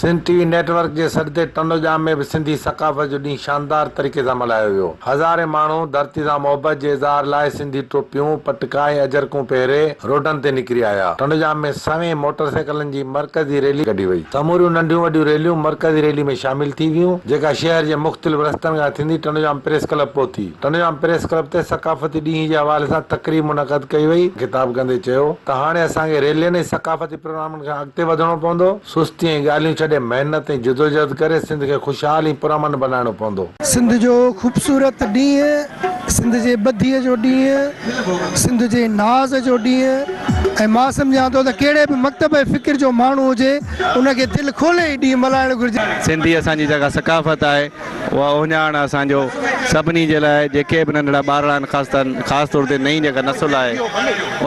سنڌ ٽي V net work جي سڏ تي ٽنڊوڄام ۾ به سنڌي ثقافت جو ڏينهن شاندار طريقي سان ملهايو ويو. هزارين ماڻهو ڌرتي سان محبت جي اظهار لاء سنڌي ٽوپيون، پٽڪا ۽ اجرڪون پهري روڊن تي نڪري آيا. ٽنڊوڄام ۾ سوين موٽر سائيڪلن جي مرڪزي ريلي ڪڍي وئي. سموريون ننڍيون وڏيون ريليون مرڪزي ريلي ۾ شامل ٿي ويون، جيڪا شهر جي مختلف رستن کان ٿيندي ٽنڊوڄام پريس ڪلب پهتي. ٽنڊوڄام پريس ڪلب تي ثقافتي ڏينهن جي حوالي سان تقريب منعقد ڪئي وئي. خطاب ڪندي چيو ته هاڻي اسان کي ريلين ۽ ثقافتي پروگرامن کان اڳتي وڌڻو پوندو. سستي ۽ ڳالهيون ڇڏي محنت ۽ جدوجهد ڪري سنڌ کي خوشحال ۽ پرامن بنائڻو پوندو. سنڌ جو خوبصورت ڏينهن، سنڌ جي ٻڌيء جو ڏينهن، سنڌ جي ناز جو ڏينهن ۽ مان سمجهان ٿو ته ڪهڙي به مڪتب فڪر جو ماڻهو هجي ان کي دل کولي هي ڏينهن ملهائڻ گهرجي. سنڌي اسان جي جيڪا ثقافت آهي اها اهڃاڻ اسان جو سڀني جي لاء جيڪي به ننڍڙا ٻارڙا آهن خاص خاص طور تي نئين جيڪا نسل آهي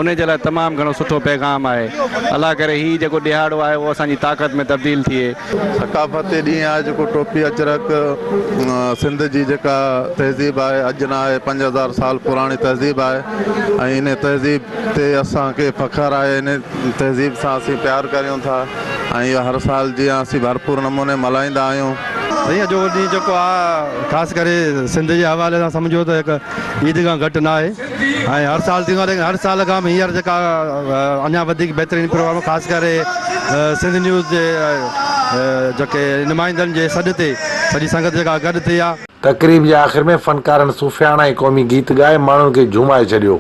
ان جي لاء تمام گهڻو سٺو پيغام آهي الله ڪري هي جيڪو ڏهاڙو آهي اهو اسان جي طاقت ۾ تبديل ٿئي. ثقافتي ڏينهن آهي جيڪو ٽوپي اجرڪ سنڌ جي جيڪا تهذيب آهي اڄ نه آهي 5000 سال پراڻي تهذيب آهي ۽ ان تهذيب تي اسان کي فخر آهي ان تهذيب سان اسين پيار ڪريون ٿا ۽ اهو هر سال جيان اسين ڀرپور نموني ملهائيندا آهيون. سائين اڄوڪو ڏينهن جيڪو آ خاص ڪري سنڌ جي حوالي سان سمجهو ته هڪ عيد کان گهٽ نه آهي ۽ هر سال ٿيندو آ ليڪن هر سال کان به هينئر جيڪا اڃا وڌيڪ بهترين پروگرام خاص ڪري سنڌ نيوز جي جيڪي نمائندن جي سڏ تي سڄي سنگت جيڪا گڏ ٿي آ. تقريب جي آخر ۾ فنڪارن صوفياڻا ۽ قومي گيت ڳائي ماڻهن کي جهومائي ڇڏيو.